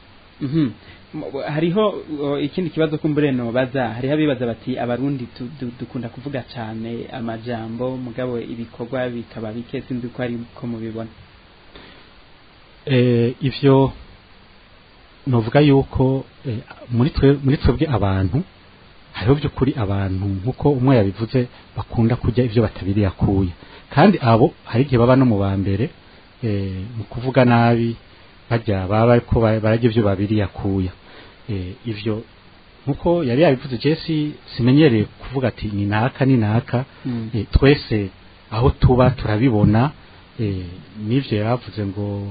Hariho ikindi kibazo kumbure no baza, hariho abibaza bati abarundi dukunda kuvuga cyane amajambo mugabo ibikorwa bikaba bike, sinzi ko ari ko mubibona. Ivyo novuga yuko muri twebwe abantu hariho by'ukuri abantu nkuko umwe yabivuze bakunda kurya ivyo batabiri yakuye, kandi abo hari igihe baba no mu ba mbere mu kuvuga nabi bajya baba ariko barajya ivyo babiri yakuya. Ivyo nkuko yari yabivuze Jesse, simenyereye kuvuga ati ni naka ni naka. Twese aho tuba turabibona. Nivyo yaravuze ngo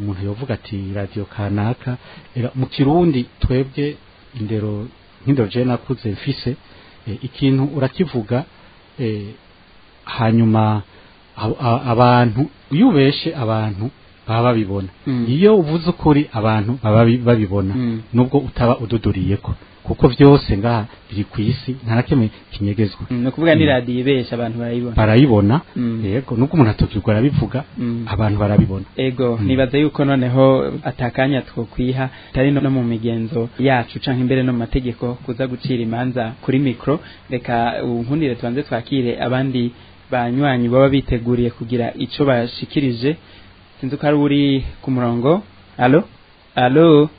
umuntu yovuga ati radio kanaka. Mu Kirundi twebwe indero nk'indero je nakuze mfise, ikintu urakivuga, hanyuma abantu iyo ubeshe abantu baba babibona, iyo uvuze ukuri abantu baba babibona, nubwo utaba ududuriyeko, kuko vyose ngaha biri kwisi nta na kimwe kinyegezwa. No kuvuga ni radio ibesha abantu barayibona. Yego, nubwo umuntu atokirwa arabivuga, abantu barabibona. Ego, nibaza yuko noneho atakanya twokwiha tari no mu migenzo yacu canke imbere no mu mategeko kuza gucira imanza kuri micro. Reka unkundire tubanze twakire abandi banywanyi baba biteguriye kugira ico bashikirije. Sinzi ko ari uri ku murongo. Allo? Allo?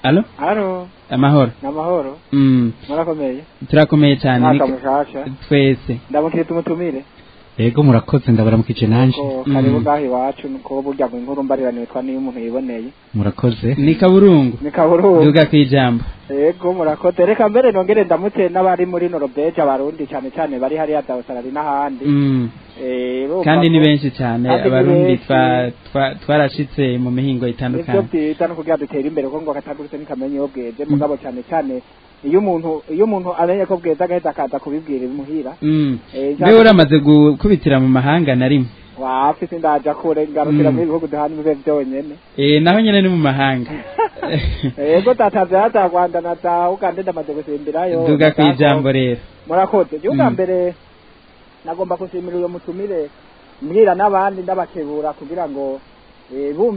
Allo? Allo? Amahoro. Namahoro. Murakomeye. Turakomeye cyane. Mwaka mushasha. Twese. Ndamukire tumutumire. Yego, murakoze, ndabaramukije nanje. Karibu gahi wacu nuko burya ngo inkuru mbarirane twa niyo umuntu yiboneye. Murakoze. Ni Kaburungu. Ni Kaburungu. Duga kwijambo. Yego, murakoze. Reka mbere nongere ndamutse n'abari muri Norvege abarundi cyane cyane bari hariya za Australia n'ahandi. Kandi ni benshi cyane abarundi twarashitse mu mihingo itandukanye. Ivyo byiza no kugira dutere imbere kuko ngo akatagurutse nikamenye yo bweze, mugabo cyane cyane iyo umuntu amenye ko bweze agahita akaza kubibwira imuhira. Mbe uramaze gukubitira mu mahanga na rimwe? Wapi, sindaja kure, ngarukira mu bihugu duhana imbibe byonyene. Naho nyene ni mu mahanga. Yego, tatavya za Rwanda na za Uganda ndamaze gusimbirayo. Duga kwijambo rero. Murakoze. Juga mbere nagomba gushimira uyo mutumire mbwira n'abandi ndabakebura kugira ngo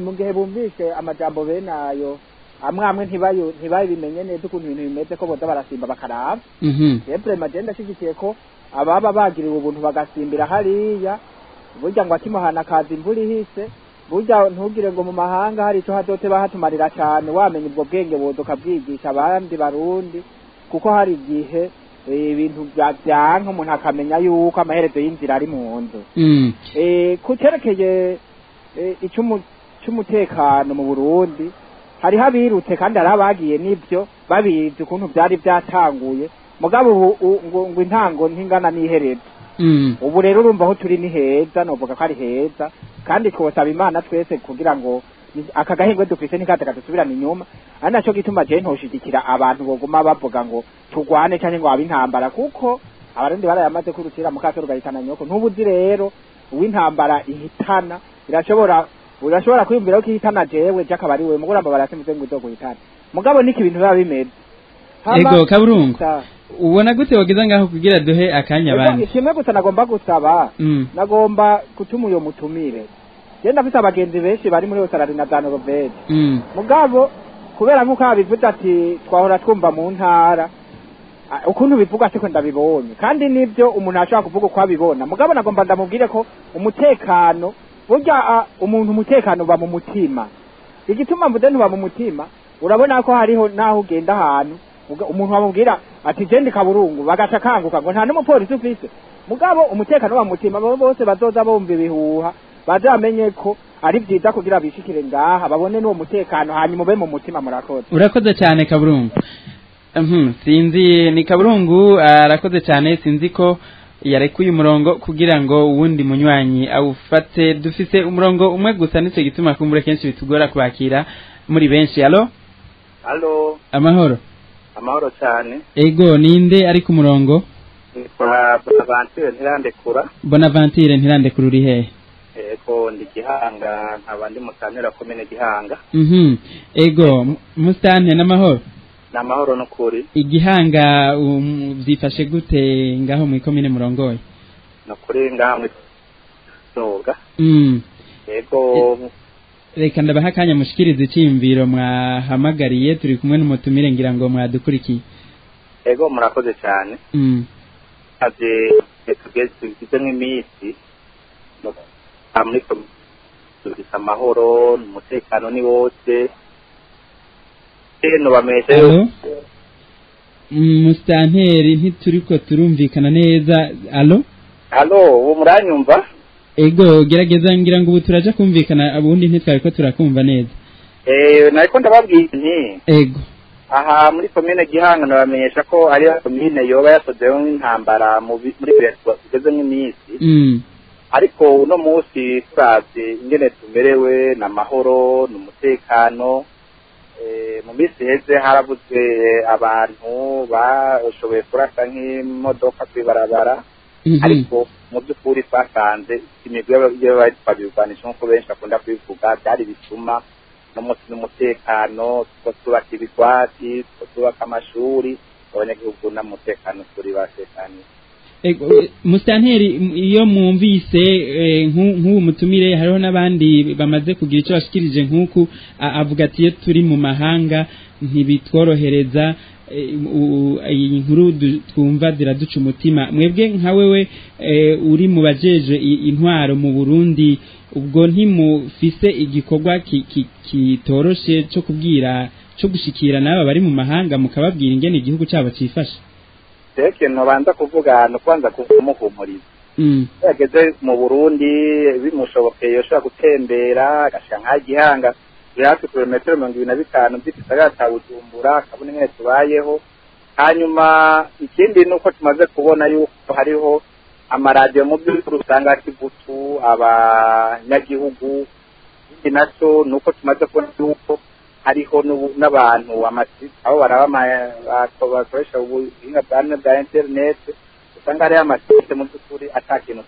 mu gihe bumvise amajambo benayo amwe ntibabimenye neza ukuntu ibintu bimeze ko boza barasimba bakaraba. Yepre magenda ashigikiye ko ababa bagiriwe ubuntu bagasimbira hariya, burya ngo akimuhana kaza imvura ihise, burya ntugire ngo mu mahanga hari ico hazote bahatumarira cyane, wamenye ubwo bwenge boza ukabwigisha abandi barundi, kuko hari igihe ibintu byanka umuntu akamenya yuko amaherezo y'inzira ari mu nzu. Kucerekeye icy'umutekano mu Burundi, hariho abirutse kandi hariho abagiye n'ibyo babizi ukuntu byari byatanguye, mugabo ubu ngo intango ntingana n'iherezo. Ubu rero urumva aho turi ni heza, novuga ko ari heza, kandi twosaba Imana twese kugira ngo aka gahengwe dufise ntikaze kadusubirana inyuma. Ari naco gituma je ntoshigikira abantu boguma bavuga ngo turwane canke ngo habe intambara, kuko abarundi barayamaze kurutira mu kato rugahitana nyoko. Ntubuzi rero uw'intambara ihitana urashobora kwiyumvira ko ihitana jewe jakaba ari wewe, muguramba barasimbuze ngo uzoguhitana, mugabo niki ibintu biba bimeze. Ego Kaburungu, ubona gute wagize ngaho kugira duhe akanya abandi? Kimwe gusa nagomba gusaba, nagomba gutuma uyo mutumire. Je ndafise abagenzi benshi bari muri Australia na za Norvege. Mugabo Kubera nk'uko abivuze ati twahora twumva mu ntara, ukuntu bivuga siko ndabibonye, kandi nibyo umuntu ashobora kuvuga uko abibona. Mugabo nagomba ndamubwire ko umutekano burya umuntu umutekano uba mu mutima. Igituma mvuze ntuba mu mutima, urabona ko hariho naho ugenda ahantu umuntu bamubwira ati genda Kaburungu, bagaca kanguka ngo nta n'umupolisi ufise. Mugabo umutekano uba mu mutima, abo bose bazoza bumva ibihuha bazamenye ko ari byiza kugira bishikire ngaha babone n'uwo mutekano, hanyuma ube mu mutima. Murakoze. Urakoze cyane Kaburungu. Sinzi ni Kaburungu arakoze cyane, sinzi ko yarekuye umurongo kugira ngo uwundi munywanyi awufate. Dufise umurongo umwe gusa, nico gituma kumbure kenshi bitugora kwakira muri benshi. Allo? Allo. Amahoro. Amahoro cyane. Ego, ninde ari ku murongo? Nitwa Bonaventure Ntirandekura. Bonaventure Ntirandekura, uri hehe? Ego, ndi Gihanga, nkaba ndi musantera komine Gihanga. Ego, musitanteri, n'amahoro? N'amahoro n'ukuri. Igihanga byifashe gute ngaho mu ikomine murongoye? N'ukuri ngaho mu Soga. Ego. Reka ndabaha akanya mushikirize iciyumviro mwahamagariye, turi kumwe n'umutumire ngira ngo mwadukurikiye. Ego, murakoze cyane. Aje tugeze tugize nk'iminsi muri tugise amahoro, umutekano ni wose. Allo? Musitanteri, ntituriko turumvikana neza. Allo? Allo, ubu muranyumva? Ego, gerageza ngira ngo ubu turaja kumvikana, ubundi ntitwariko turakumva neza. Nariko ndababwira nti Ego. Aha muri komine Gihanga nabamenyesha ko ari komine yoba yasozeho nk'intambara muri tugeze nk'iminsi. Ariko uno munsi turavye ingene tumerewe n'amahoro n'umutekano. Mu minsi iheze haravuzwe abantu bashoboye kurasa nk'imodoka kw'ibarabara, ariko mu by'ukuri twasanze imigwi y'ababirwanisha nk'uko benshi bakunda kubivuga byari bituma n'umutekano, two twubaka ibigwati, two twubaka amashuri, abanyagihugu n'umutekano turi batekaniye. Musitanteri, iyo mwumvise nk'ubu mutumire, hariho n'abandi bamaze kugira icyo bashikirije nk'uku avuga ati iyo turi mu mahanga ntibitworohereza, iyi nkuru twumva ziraduca umutima. Mwebwe nka wewe uri mu bajejwe intwaro mu Burundi, ubwo ntimufise igikorwa kitoroshe cyo kubwira, cyo gushikira n'aba bari mu mahanga mukababwira ingene igihugu cyabo cifashe? Ikintu banza kuvuga no kubanza kumuhumuriza. Yageze mu Burundi bimushobokeye yoshobora gutembera agashika nka Gihanga, hafi kilometero 25 by'igisagara ca Bujumbura, akabona ingene tubayeho. Hanyuma ikindi nuko tumaze kubona yuko hariho amaradiyo mu by'ukuri usanga akigutu abanyagihugu. Ikindi naco nuko tumaze kubona yuko hariho n'abantu amasite aho baraba bakoresha ubuhinga bwa none bwa internet, usanga hariho amasite mu by'ukuri ata kintu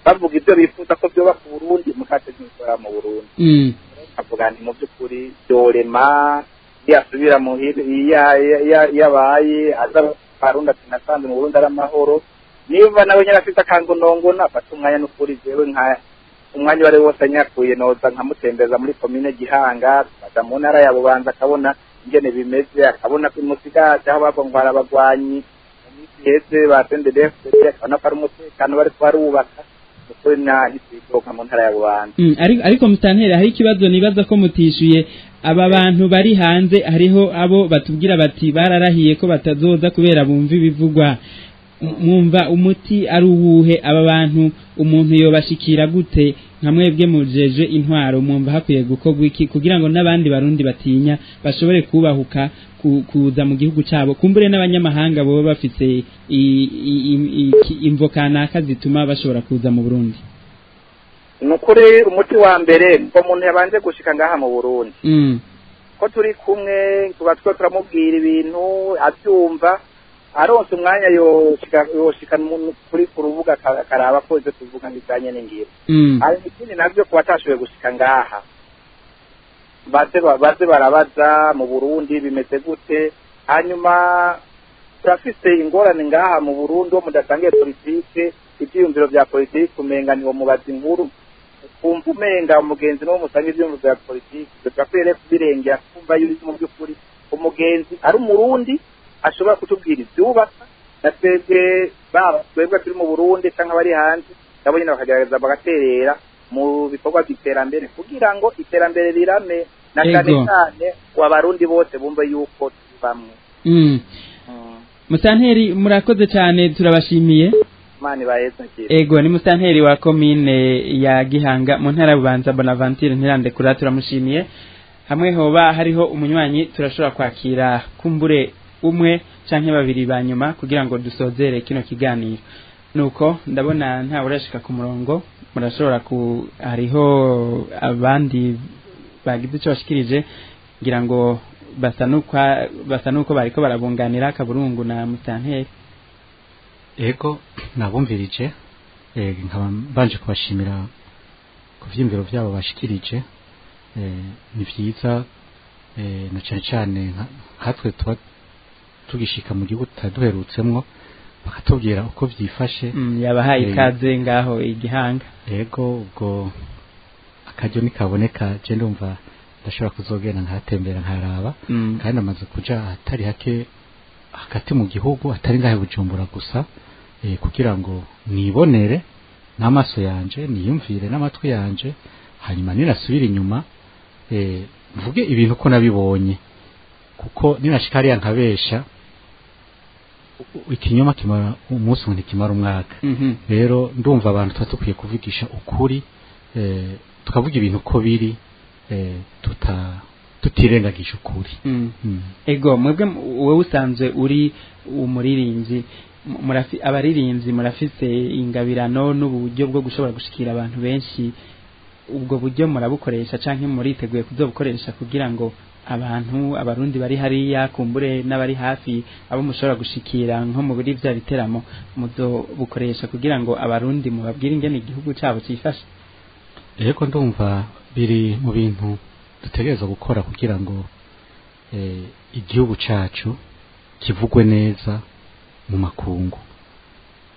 bavuga ibyo bifuza ko byoba ku Burundi, mukateze ibikora mu Burundi. Avuga nti mu by'ukuri byorema yasubira muhira yabaye aza Barundi ati nasanze mu Burundi ari amahoro. Niba nawe nyine afite akangonongo nafata umwanya n'ukuri jewe nka umwanya wari wose nyakuye noza nkamutembeza muri komine Gihanga, tukaja mu ntara ya Bubanza akabona ingene bimeze, akabona ko imusigati aho bavuga ngo hari abagwanyi mu minsi iheze ba CNDD-FDD, akabona ko ari umutekano bariko barubaka. Ukuri ntitwidoka mu ntara ya Bubanza. Ariko musitanteri, hari ikibazo nibaza ko mutishuye. Aba bantu bari hanze hariho abo batubwira bati bararahiye ko batazoza kubera bumva ibivugwa. Mwumva umuti ari uwuhe? Aba bantu umuntu yobashikira gute? Nka mwebwe mujeje intwaro, mwumva hakwiye gukorwa iki kugira ngo n'abandi Barundi batinya bashobore kubahuka kuza mu gihugu cyabo, kumbure n'abanyamahanga boba bafise imvo kanaka zituma bashobora kuza mu Burundi? Nukuri umuti wa mbere ngo umuntu yabanje gushika ngaha mu Burundi, ko turi kumwe tuba turamubwira ibintu abyumva, aronse umwanya yoshika kuri ku rubuga akaraba ko ivyo tuvuga bijanye n'ingiro. Hari ikindi navyo kuba atashoboye gushika ngaha, baze barabaza mu Burundi bimeze gute. Hanyuma turafise ingorane ngaha mu Burundi wo mudasangiye politike, ivyiyumviro vya politike umenga niwo mubaza inkuru. Ukumva umenga umugenzi n'uwo musanga ivyiyumviro vya politiki, turakwiye kubirengera, kumva yuko mu by'ukuri umugenzi ari umurundi ashobora kutubwira ivyubaka, na twebwe baba twebwe turi mu Burundi canke abari hanze nabo nyene bakagerageza bagaterera mu bikorwa by'iterambere kugira ngo iterambere rirame, na cyane cyane abarundi bose bumve yuko turi bamwe. Musanteri murakoze cyane, turabashimiye. Mani baheza kire. Ego, ni musanteri wa komine ya Gihanga mu ntara Bubanza, Bonaventure Ntirandekura, turamushimiye. Hamwe hoba hariho umunywanyi turashobora kwakira kumbure umwe canke babiri banyuma kugira ngo dusozere kino kiganiro. Nuko ndabona nta urashika ku murongo, murashobora ku hariho abandi bagize ico bashikirije ngira ngo basa nuko bariko barabunganira Kaburungu na musanteri. Ego, nabumvirije, nkaba mbanje kubashimira ku vyiyumviro vyabo bashikirije. Ni vyiza, na cane cane nkatwe tuba tugishika mu gihugu tutaduherutsemwo bakatubwira uko vyifashe. Yabahaye ikaze ngaho igihanga. Ego, ubwo akaryo nikaboneka je ndumva ndashobora kuzogenda nkahatembera nkaraba, kandi amaze kuja atari hake hagati mu gihugu atari ngahe Bujumbura gusa, kugira ngo nibonere n'amaso yanje, niyumvire n'amatwi yanje, hanyuma ninasubira inyuma mvuge ibintu ko nabibonye, kuko ninashika hariya nkabesha ikinyoma kimara umunsi umwe ntikimara umwaka. Rero ndumva abantu tuba dukwiye kuvugisha ukuri, tukavuga ibintu ko biri, tutirengagisha ukuri. Ego, mwebwe wowe usanzwe uri umuririmbyi, abaririmbyi murafise ingabirano n'uburyo bwo gushobora gushikira abantu benshi, ubwo buryo murabukoresha canke muriteguye kuzobukoresha kugira ngo abantu abarundi bari hariya kumbure n'abari hafi abo mushobora gushikira nko mu biri vya biteramo muzobukoresha kugira ngo abarundi mubabwire ingene igihugu cabo cifashe? Ego, ndumva biri mu bintu dutegerezwa gukora kugira ngo igihugu cacu kivugwe neza mu makungu.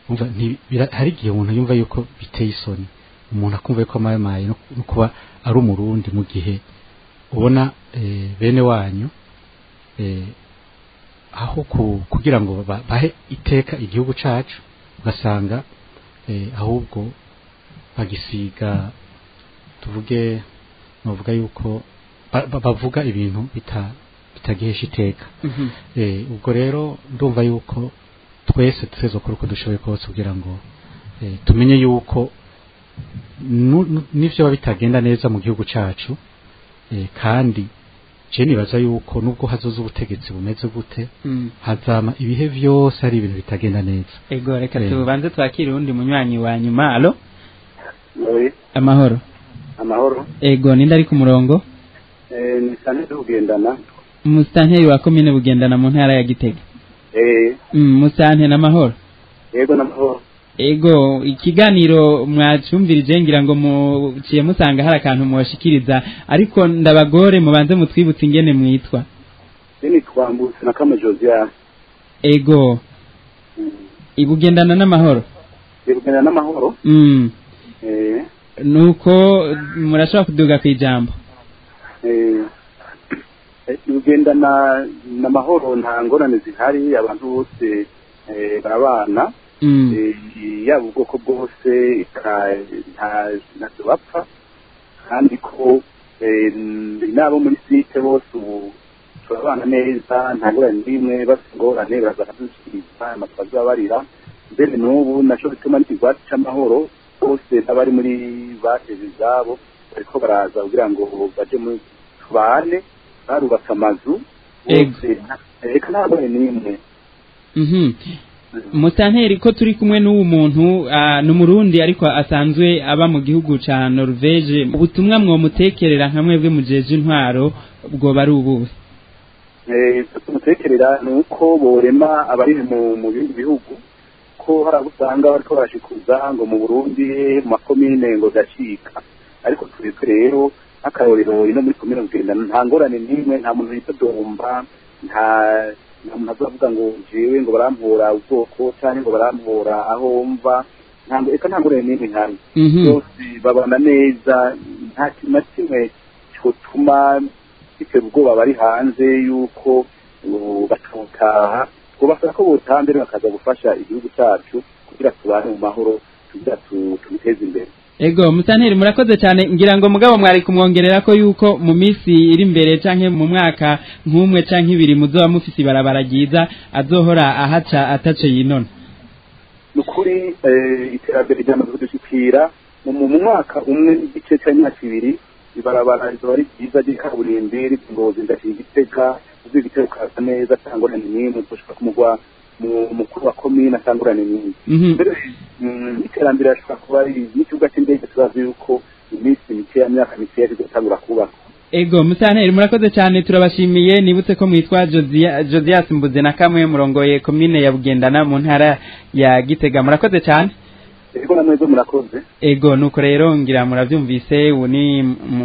Umva, hari igihe umuntu yumva yuko biteye isoni, umuntu akumva yuko amayamaye no kuba ari umurundi, mu gihe ubona bene wanyu aho kugira ngo bahe iteka igihugu cacu, ugasanga ahubwo bagisiga, tuvuge novuga yuko bavuga ibintu bitagihesha iteka. Ubwo rero ndumva yuko twese tutegerezwa gukora uko dushoboye kose kugira ngo tumenye yuko n'ivyo bitagenda neza mu gihugu cacu, kandi je nibaza yuko nubwo hazoza ubutegetsi bumeze gute, hazama ibihe vyose ari ibintu bitagenda neza. Ego, reka tubanze twakire undi munywanyi wa nyuma. Allo, amahoro. Amahoro. Ego, ninde ari ku murongo? Ni Santeri Bugendana. Musanteri wa komine Bugendana mu ntara ya Gitega. Musante, n'amahoro. Ego, n'amahoro. Ego, ikiganiro mwacumvirije ngira ngo muciye musanga hari akantu mwashikiriza, ariko ndabagore mubanze mutwibutse ingene mwitwa. Ni twambutse na Kama Josias. Ego. Ibugendana n'amahoro. Ibugendana n'amahoro. Nuko murashobora kuduga kwijambo. Ibugendana n'amahoro, nta ngorane zihari, abantu bose barabana, yaba ubwoko bwose, ntacyo bapfa, kandi ko n'abo muri site bose ubu turabana neza, nta ngorane n'imwe, bafite ingorane baraza bakadushyikiriza amatwaza babarira. Mbere n'ubu naco bituma n'ikigwati c'amahoro bose n'abari muri bateze izabo bariko baraza kugira ngo baje muri tubane, barubatse amazu bose, reka nta ngorane n'imwe. Musanteri, ko turi kumwe n'uwo muntu n'umurundi ariko asanzwe aba mu gihugu ca Norvege, ubutumwa mwomutekerera nka mwebwe mujeje intwaro bwo bari ubuhe? Tumutekerera ni uko borema abari mu bindi bihugu, ko hari abo usanga bariko barashikuza ngo mu Burundi mu makomine ngo gacika, ariko twebwe rero nk'akarorero ino muri komine Bugendana nta ngorane n'imwe, nta muntu yitodomba, nta muntu azavuga ngo jewe ngo barampora ubwoko canke ngo barampora aho mva, Ntabwo eka nta ngorane n'imwe ihari, bose babana neza, nta kintu na kimwe cyotuma bitera ubwoba bari hanze yuko batotaha. Twobasaba ko botaha mbere bakaza gufasha igihugu cyacu kugira tubane mu mahoro, kugira tubiteze imbere. Ego musanteri murakoze cyane, ngira ngo mugabo mwari kumwongerera ko yuko mu minsi iri imbere canke mu mwaka nk'umwe canke ibiri muzoba mufise ibarabara ryiza azohora ahaca atace yinona. Nukuri iterambere ryamaze kudushikira mu mwaka umwe n'igice cy'imyaka ibiri, ibarabara rizoba ari ryiza ry'ikaburimbi riva Ngozi ndashika Gitega, uzi Gitega ukaza neza ata ngorane n'imwe, uzoshika ku mugwa mukuru wa komine ata ngorane n'imwe. Mbere iterambere rishobora kuba ari n'ikibuga cy'indege, turazi yuko iminsi mikeya, myaka mikeya kizotangura kubakwa. Ego musanteri murakoze cyane, turabashimiye. Nibutse ko mwitwa Josias Mbuze na kamwe, murongoye komine ya Bugendana mu ntara ya Gitega. Murakoze cyane. Ego namwe murakoze. Ego nuko rero ngira muravyumvise, ubu ni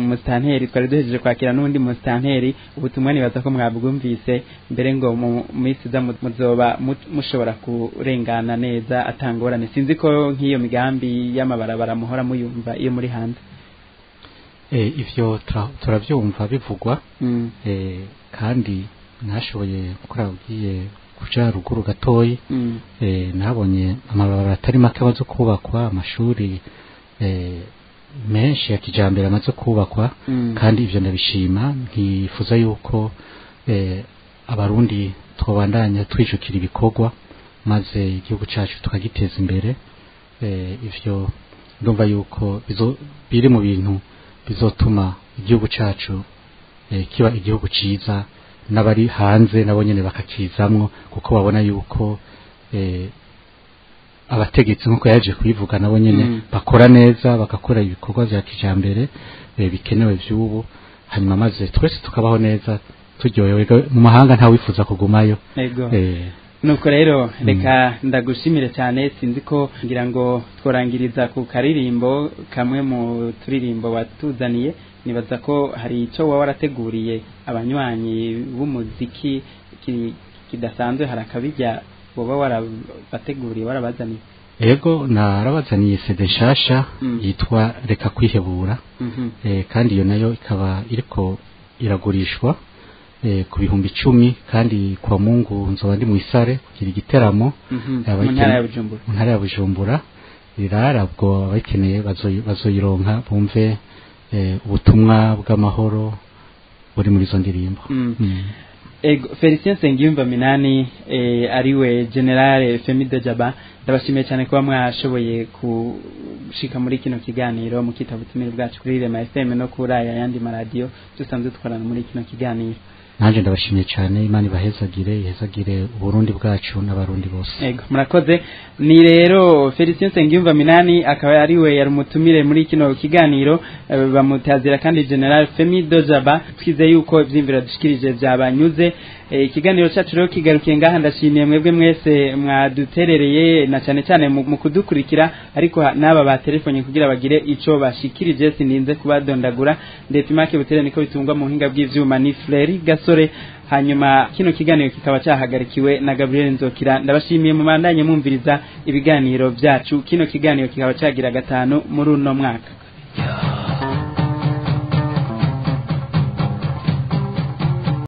musanteri twari duhejeje kwakira n'undi musanteri. Ubutumwa nibaza ko mwabwumvise, mbere ngo mu minsi iza muzoba mushobora kurengana neza atangorane. Sinzi ko nk'iyo migambi y'amabarabara muhora muyumva iyo muri hanze. Ivyo turavyumva bivugwa, kandi nashoboye gukora ugiye kuja ruguru gatoyi, nabonye amabarabara atari make amaze kubakwa, amashuri menshi ya kijambere amaze kubakwa, kandi ivyo ndabishima. Nkifuza yuko abarundi twobandanya twijukira ibikorwa maze igihugu cacu tukagiteza imbere. Ivyo ndumva yuko biri mu bintu bizotuma igihugu cacu kiba igihugu ciza, n'abari hanze nabo nyene bakakizamwo, kuko babona yuko abategetsi nkuko yaje kubivuga nabo nyene bakora neza, bagakora ibikorwa vya kijambere bikenewe vy'ubu, hanyuma maze twese tukabaho neza turyohewe. Mu mahanga nta wifuza kugumayo. Ego. Nuko rero reka ndagushimire cyane. Sinzi ko ngira ngo tworangiriza ku karirimbo kamwe mu turirimbo watuzaniye. Nibaza ko hari icyo waba warateguriye abanywanyi b'umuziki kidasanzwe, hari akabijya woba warabateguriye, warabazaniye. Ego narabazaniye CD nshasha yitwa Reka Kwihebura, kandi iyo nayo ikaba iriko iragurishwa ku 10,000, kandi kwa Mungu nzoba ndi mu isare kugira igiteramo mu ntara ya Bujumbura. Mu ntara ya Bujumbura rirarabwo, abayikeneye bazoyironka bumve ubutumwa bw'amahoro buri muri izo ndirimbo. Ego Felicien Nsengiyumva Minani, ariwe General Femi Dejaba, ndabashimiye cyane kuba mwashoboye gushika muri kino kiganiro mukitaba ubutumire bwacu kuri Rema FM no kuri aya yandi maradiyo dusanzwe dukorana muri kino kiganiro. Nanjye ndabashimiye cyane, Imana ibahezagire, ihezagire Uburundi bwacu n'abarundi bose. Ego murakoze. Ni rero Felicien Nsengiyumva Minani akaba ariwe yari umutumire muri kino kiganiro, bamutazira kandi General Femi Dojaba. Twizeye yuko ivyimviro dushikirije byabanyuze. Ikiganiro cyacu rero kigarukiye ngaha. Ndashimiye mwebwe mwese mwaduterereye na cyane cyane mu kudukurikira, ariko n'aba batelefonye kugira bagire ico bashikirije, sininze kubadondagura. Ndetse make butere niko bitungwa mu buhinga bw'ivyuma ni Flery Gasore, hanyuma kino kiganiro kikaba cyahagarikiwe na Gabriel Nzokira. Ndabashimiye, mubandanye mwumviriza ibiganiro byacu. Kino kiganiro kikaba cyagira gatanu muri uno mwaka.